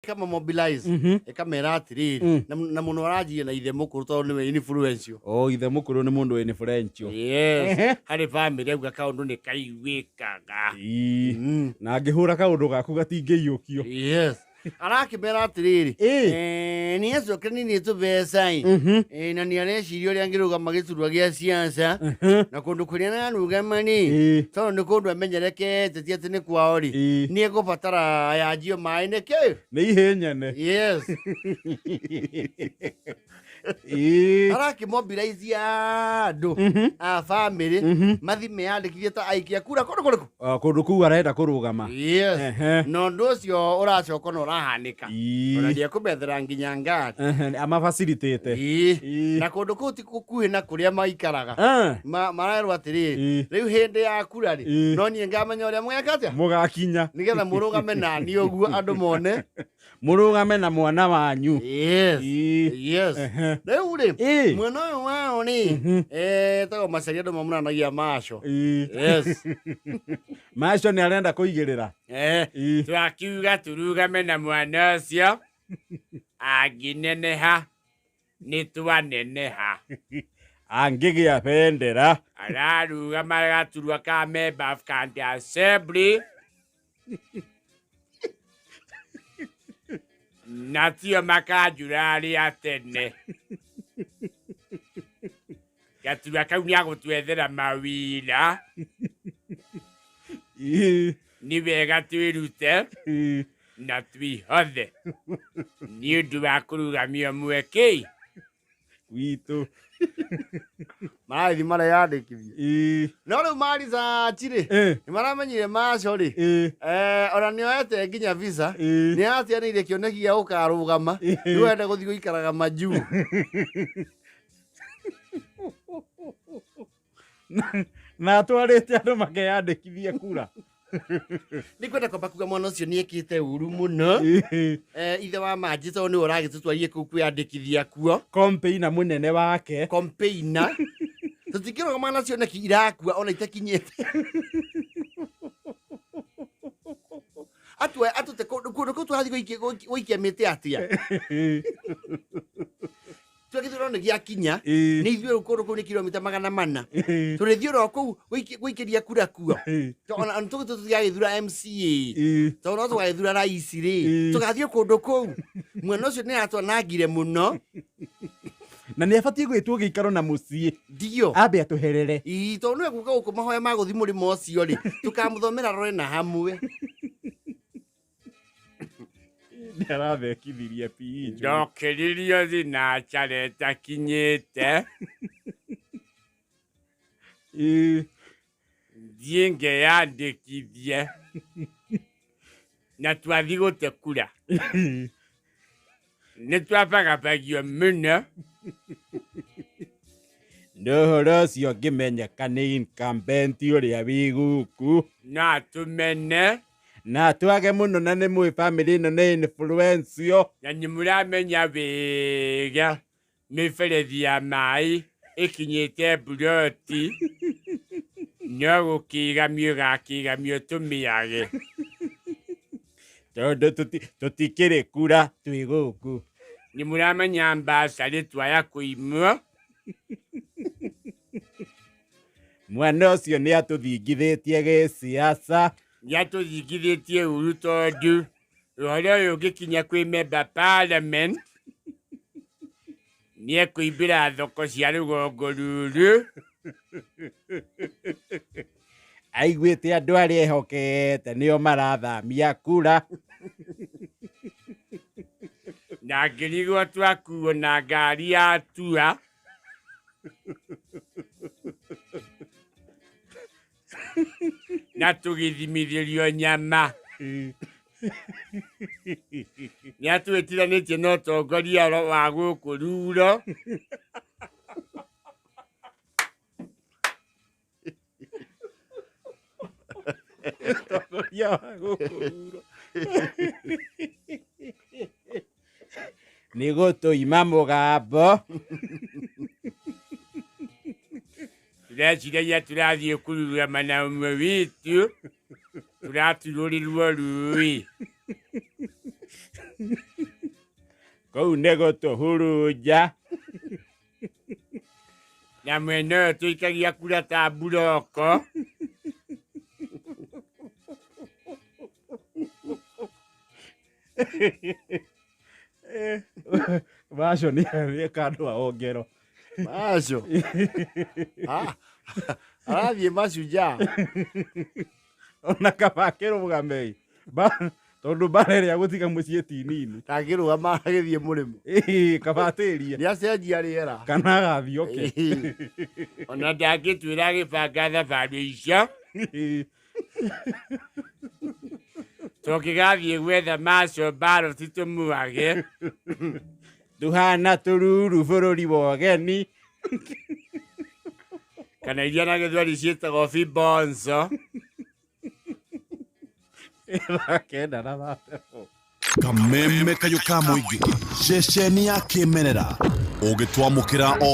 Ĩkamamobilize, ĩkamera atĩrĩrĩ, na mũno aranjia na ithe mũkũrũ tondũ nĩwe influential. O ithe mũkũrũ nĩ mũndũ influential. Yes. Ehe. Harĩ bamĩrĩ auga kaũndũ nĩ kaiguĩkaga. Ii. Na angĩhũra kaũndũ gaku gatingĩiyũkio. Yes, arakĩmera atĩrĩrĩ, nĩ acokereirie tũbeca ĩ. Na nĩ areciria ũrĩa angĩrũgama gĩturwa gĩa ciaca na kũndũ kũrĩa ararũgama rĩ, tondũ nĩ kũndũ amenyerekete, ti atĩ nĩ kwao rĩ, nĩ egũbatara yanjio maĩ nĩkĩ. Nĩ ihĩ nyene. Yes. Arakĩmobilize andũ a bamĩrĩ mathi meyandĩkithie ta aikia kura kũndũ kũrĩkũ? Ah, kũndũ kũu arenda kũrũgama. Yes. Ehe. Na ũndũ ũcio ũracoka na ũrahanĩka, ona ndiekũmethera nginya ngari. Ehe, amabacilitĩte. Ii. Ii. Na kũndũ kũu ti gũkuhĩ na kũrĩa maikaraga. Ah, Marerwo atĩrĩrĩ, rĩu hĩndĩ ya kura rĩ, no niĩ ngamenya ũrĩa mweka atĩa mũgakinya nĩgetha mũrũgame nani ũguo andũ mone. Mũrũgame na mwana wanyu. Yes. Yes. Ehe. Rĩu rĩ, mwena ũyũ wao rĩ, etagwo Macaria, andũ mamũnanagia maco. Yes. Macio nĩ arenda kũigĩrĩra. Eh, twakiuga tũrugame na mwana ũcio, angĩneneha nĩ twaneneha. Angĩgĩa bendera. Ararugama gaturwa ka member of county assembly na tio makanjura arĩa tene gaturwa kau nĩ agũtwethera mawira. Nĩ wega twĩrute na twihothe nĩ ũndũ wa kũrugamio mweke witũ. Marathi mareyandĩkithia. No rĩu maricaci rĩ, nĩ maramenyire maco rĩ, ona nĩ oete nginya visa, nĩ aratianĩire kĩoneki gĩa gũkarũgama. Rĩu arenda gũthiĩ gũikaraga majuu. Na atwarĩte andũ makeyandĩkithie kura. Nĩ kwenda kwamba kuga mwana ũcio nĩ ekĩte ũru mũno. Ithe wa manji, tondũ nĩwe ũragĩtũtwarire kũu kwĩyandĩkithia kuo. Kompeina mũnene wake. Kompeina tũtingĩrũgama na cioneki irakua ona itakinyĩte atue atũte kũndũ kũu tũrathiĩ gũikia mĩtĩ atĩa twagĩthurano nĩ gĩakinya. Nĩ ithuĩ rĩu kũndũ kũu nĩ kilomita 400 tũrĩthiĩ oro kũu gũikĩria kura kuo. Ona tũgĩtũ tũtigagĩthura MCA, tondũ no tũgagĩthura raici rĩ, tũgathiĩ kũndũ kũu. Mwena ũcio nĩ atwanangire mũno. Na nĩ abatiĩ gwĩtwo gĩikaro na mũciĩ. Ndio. Ambe atũherere. Ii, tondũ nĩwe gũka gũkũ mahoya ma gũthi mũrĩmo ũcio rĩ, tũkamũthomera rore na hamwe. Nĩ arathekithirie PE. Ndokĩririo thinacara ĩtakinyĩte. Thiĩ ngeyandĩkithie na twathi gũte kura nĩ twabagabagio mũno. Nĩ ũhoro ũcio ngĩmenyeka nĩ incumbent ũrĩa wĩ gũkũ. No atũmene. Na twage mũno, na nĩ mũĩ bamĩrĩ ĩno nĩ influential. Na nĩ mũramenya wega mĩberethi ya maĩ ĩkinyĩte mburoti no gũkĩgamio ĩgakĩgamio tũmĩage. Tondũ tũtikĩrĩ kura twĩ gũkũ. Nĩ mũramenya mbacarĩ twaya kũimwo. Mwana ũcio nĩ atũthingithĩtie gĩsiasa. Nĩ atũthingithĩtie ũru, tondũ ũhoro ũyũ ũngĩkinya kwĩ member parliament nĩ ekũimbĩra thoko cia rũgongo rũrũ. Aiguĩte andũ arĩa ehokete nĩo marathamia kura. Na ngĩrigwo twakuo na ngari ya tua na tũgĩthimithĩrio nyama. Nĩ atwĩtiranĩtie na ũtongoria wa gũkũ ruro. Ũtongoria wa gũkũ ruro nĩ gũtũima mũgambo. Tũreciragia tũrathiĩ kũrugama na ũmwe witũ, tũraturũrĩrwo rũĩ. Kũu nĩ gũtũhurunja. Na mwena ũyũ tũikagia kura ta mburoko. Macio nĩ kandũ a ongero. Macio. Ah, arathiĩ macujaa. Ona kaba akĩrũgame tondũ mbara ĩrĩa gũtiga mũciĩ ti nini. Ndangĩrũgama agĩthiĩ mũrĩmo. Ĩĩ, kaba atĩrie. Nĩ acenjia rĩera. Kana agathiĩ oke. Ona ndangĩtwĩra agĩbanga thabarĩ icio. Tũngĩgathiĩ gwetha macio mbarũti tũmuage. Tuhana tũruru bũrũri wa ũgeni. Kana iria na gĩthweri ciĩtagwo bibonzo. 9:34. Kameme kayũ ka mũingĩ ceceni ya kĩmerera ũgĩtwamũkĩra o.